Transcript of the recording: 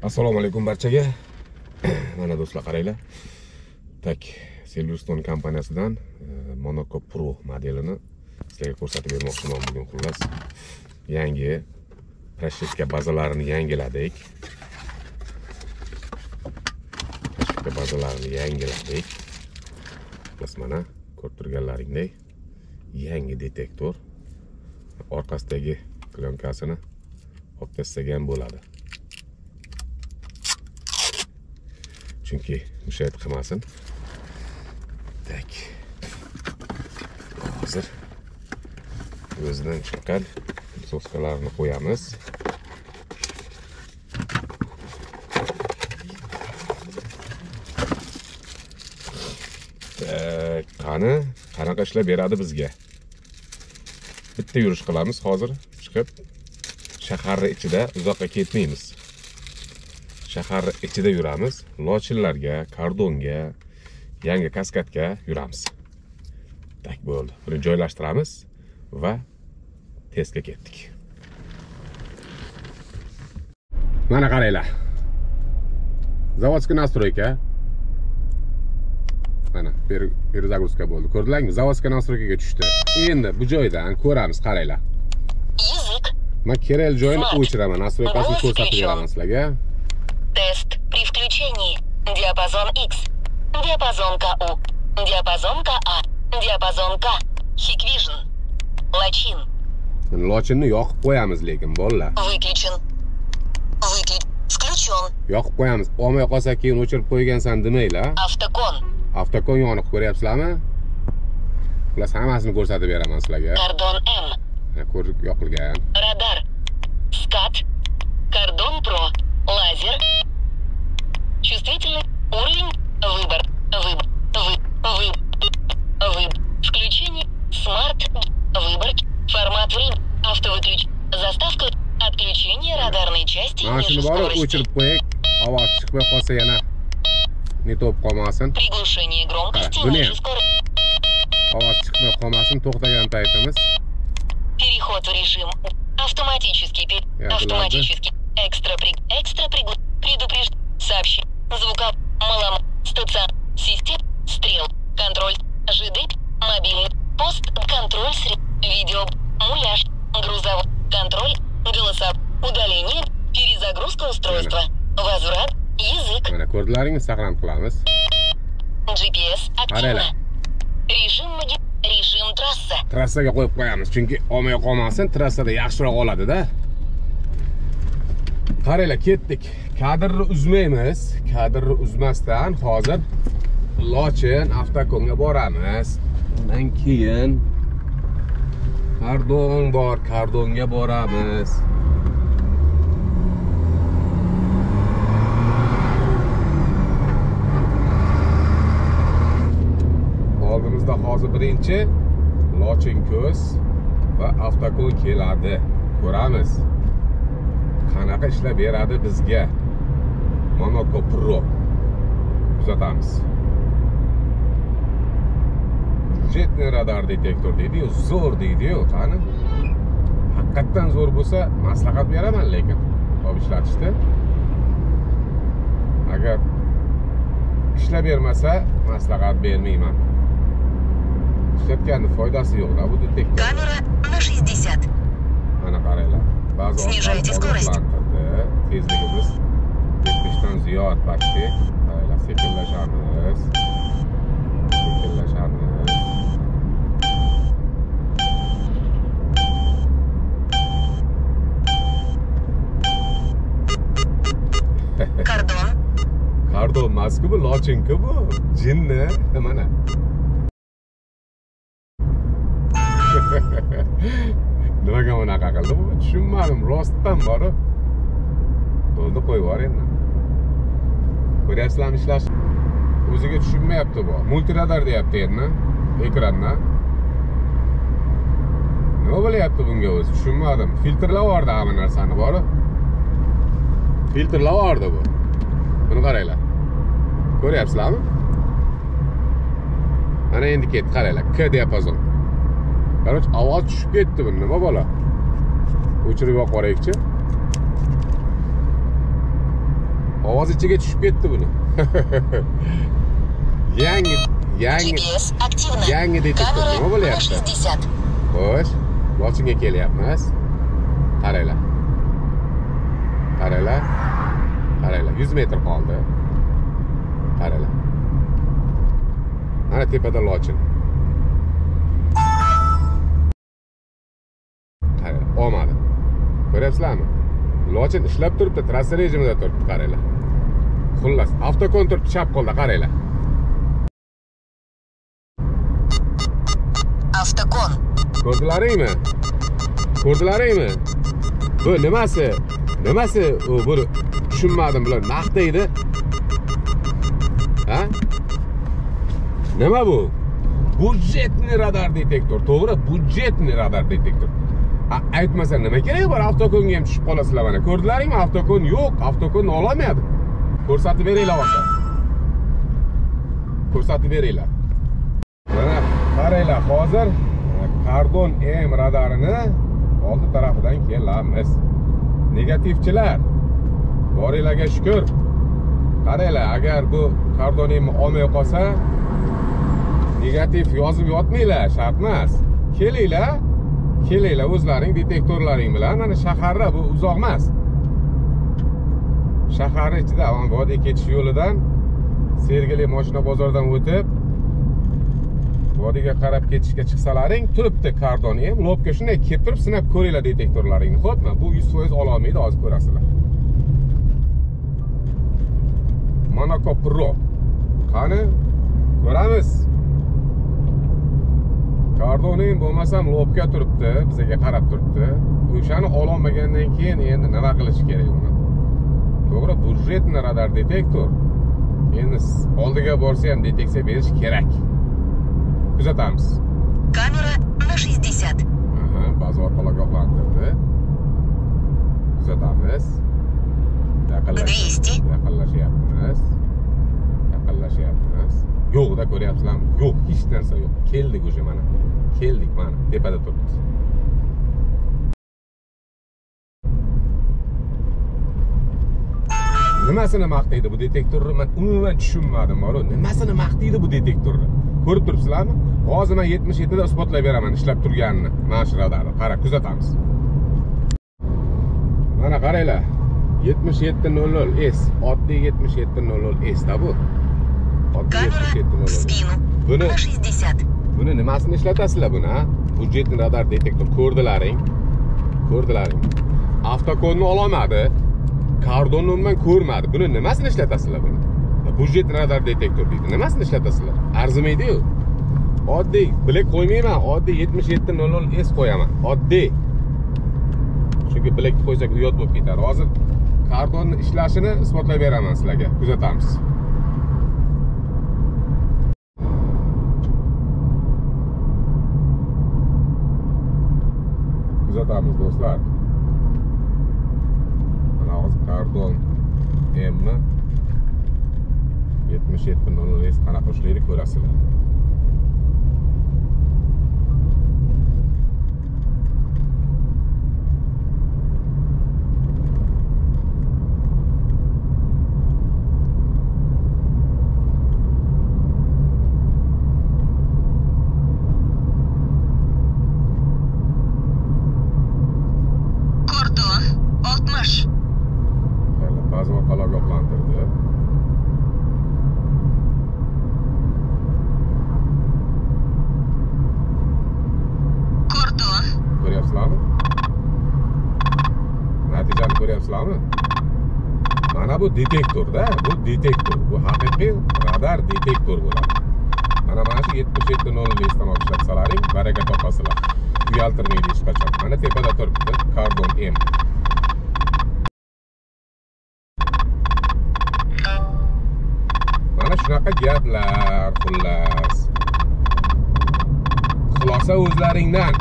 Assalomu alaykum barchaga. Mana do'stlar qaranglar. Tak, Silverstone kompaniyasidan Monaco Pro modelini sizlarga ko'rsatib bermoqchiman bugun xullas. Yangi proshivka bazalarini yangiladik. Proshivka bazalarini yangiladik. Xullas mana ko'rib turganlaringdek yangi detektor. Orqasidagi plyonкasini olib tashlasak ham bo'ladi. Chunki mushayt qilmasin. Tak. Hozir o'zidan chiqqan soskalarni qo'yamiz. Tak, qani qanaqa ishlab beradi bizga? Bitta yurish qilamiz hozir chiqib shaharning ichida uzoqqa ketmaymiz. Shahar ichida yuramiz, Lochinlarga, Kordonga, yangi kaskadga yuramiz. Tak bo'ldi. Buni joylashtiramiz va testga ketdik. Mana qaranglar. Zavodskiy настройка. Mana перезагрузка bo'ldi. Ko'rdinglarmi? Zavodskiy настройкаga tushdi. Endi bu joydan ko'ramiz, qaranglar. Men kerakli joyini o'chiraman, настройкasini ko'rsatib beraman sizlarga. Тест при включении. Диапазон X, диапазон КУ, диапазон КА, диапазон К, Hikvision, Lachin. Lochinni yoqib qo'yamiz lekin bolalar. Выключен. Включен. Yoqib qo'yamiz. Olmay qolsa keyin o'chirib qo'ygansan demanglar. Avtokon. Avtokon yoniq ko'ryapsizlarmi? Xullas hammasini ko'rsatib beraman sizlarga. Kordon M. Ko'rib yoqilgan. Radar. Skat. Kordon Pro. Лазер. Чувствительный уровень. Выбор. Выбор. Выбор. Включение. Смарт. Выбор. Формат время. Автовыключ. Заставка. Отключение радарной части ниже скорости. O'chirib qo'ying. Ovoz chiqmay qolsa yana ne to'p qolmasin. Приглушение громкости ниже скорости. Ovoz chiqmay qolmasin to'xtagan paytimiz. Переход в режим автоматический. Автоматический. Экстра предупреж, сообщи, звука, малом, стацион, систем, стрел, контроль, ЖД, мобильный, пост, контроль, видео, муляж, грузовой, контроль, голоса, удаление, перезагрузка устройства, возврат, язык. Mana ko'rdilaringiz, saqlanib qolamiz. GPS активно. Режим, режим trassa. Trassaga qo'yib qo'yamiz, chunki olmay qolmasin, trassada yaxshiroq oladi-da. Qaranglar, ketdik. Kadrni uzmaymiz. Kadrni uzmasdan hozir Lochin avtokonga boramiz. Undan keyin Kordon bor, Kordonga boramiz. Oldimizda hozir birinchi Lochin ko'z va avtokon keladi. Ko'ramiz. Qanaqa ishlab beradi bizga Monaco Pro. Kuzatamiz. Jetni radar detektor deydi-yu, zo'r deydi-yu, qani? Haqiqatdan zo'r bo'lsa, maslahat beraman lekin olib ishlatishdi. Agar ishlab bermasa, maslahat bermayman. Ishlatganning foydasi yo'q-da bu detektor. Kamera на 60. Mana qaranglar. Снижайте скорость. Tezligimiz 70 dan ziyod почти. Qaranglar, sekinlashamiz. Sekinlashamiz. Kordon. Kordon emas-ku bu, Lochin-ku bu. Jinni, mana. Nimaga bunaqa qildi bu? Tushunmadim, rostdan borib. Bo'ldi, qo'yib yubor endi. Ko'ryapsizlarmi ishlash? O'ziga tushunmayapti bu. Multiradar deyapti endi ekranda. Nima bo'lyapti bunga o'zi? Tushunmadim. Filtrlab yubordi hamma narsani borib. Filtrlab yubordi bu. Buni qaranglar. Ko'ryapsizlarmi? Mana endi ketdi, qaranglar. K diapazon. Короче, ovoz tushib ketdi buni, nima bola? O'chirib yoqib yuboraylikchi. Ovoz ichiga tushib ketdi buni. Yangi GPS активно. Yangi detektor nima bo'lyapti? Xo'sh, Lochinga kelyapmiz. Qaranglar. Qaranglar. Qaranglar, 100 metr qoldi. Qaranglar. Mana tepada Lochin. Qaranglar, olmadi. Ko'ryapsizlarmi? Lochin ishlab turibdi, trassa rejimida turibdi, qaranglar. Xullas, avtokon turibdi chap qo'lda, qaranglar. Avtokon. Ko'rdilaringmi? Ko'rdilaringmi? Bu nimasi? Nimasi? U buni tushunmadim, bular maqtaydi. Ha? Nima bu? Budjetni radar detektor, to'g'ri, budjetni radar detektor. Aytmasa nima keragi bor? Avtokonga ham tushib qolasizlar mana. Ko'rdilaringmi? Avtokon yo'q, avtokonni ololmaydi. Ko'rsatib beringlar olsa. Ko'rsatib beringlar. Mana qaranglar, hozir Kardon M radarini oldi tarafidan kelamiz. Negativchilar, boringlarga shukr. Qaranglar, agar bu Kardon M olmay qolsa, negativ yozib yotmanglar, shart emas. Kelinglar, kelinglar o'zlaring detektorlaring bilan. Mana shaharda, bu uzoq emas. Shahar ichida vodiy ketish yo'lidan Sergeli mashina bozoridan o'tib vodiyga qarab ketishga chiqsalaring turibdi Kardon M. Lobga shunday kelib turib sinab ko'ringlar detektorlaringni, xo'pmi? Bu 100% ola olmaydi, hozir ko'rasizlar. Monaco Pro. Qani ko'ramiz. Kardon M bo'lmasam lobga turibdi, bizga qarab turibdi. O'shani ola olmagandan keyin endi nima qilish kerak uni? To'g'ri, budjetni radar detektor. Endi oldiga borsa ham deteksiya berish kerak. Kuzatamiz. Kamera на 60. Aha, ba'zi orqali ogohlantirdi. Kuzatamiz. Yaqinlashyapmiz. Yaqinlashyapmiz. Yo'qda ko'ryapsizlarmi? Yo'q, hech narsa yo'q. Keldik o'sha mana. Keldik mana, tepada turibmiz. Nimasini maqtaydi bu detektorni? Men umuman tushunmadim, bor-ku. Nimasini maqtaydi bu detektorni? Ko'rib turibsizlarmi? Hozir men 77 da isbotlab beraman ishlab turganini. Mana shu radarni qara, kuzatamiz. Mana qaranglar. 7700 S, oddiy 7700 S da bu. Oddiy 7700. Buni nimasini ishlatasizlar buni, ha? Budjetni radar detektor ko'rdilaring. Ko'rdilaring. Avtokonni ololmadi. Kardonni umuman ko'rmadi. Buni nimasini ishlatasizlar buni? Budjet radar detektor deydi. Nimasini ishlatasizlar? Arzimaydi-yu. Oddiy bilak qo'ymayman, oddiy 7700 S qo'yaman. Oddiy. Chunki bilakni qo'ysak uyat bo'lib ketadi. Hozir kardonni ishlashini isbotlab beraman sizlarga. Kuzatamiz. Kuzatamiz do'stlar. Mana hozir Kardon M ni 7700 S qanaqa ishlaydi ko'rasizlar. Kordon 60. Ba'zi orqali ogohlantirdi. Kordon. Ko'ryapsizlarmi? Natijani ko'ryapsizlarmi? Mana bu detektorda, bu detektor, bu haqiqiy radar detektor bo'ladi. Mana shu 7700 dan olib ishlatsalaring, baraka topasizlar. Uyaltirmaydi hech qachon. Mana tepada turibdi Kardon M. Mana shunaqa gaplar, xullas. Xulosa o'zlaringdan.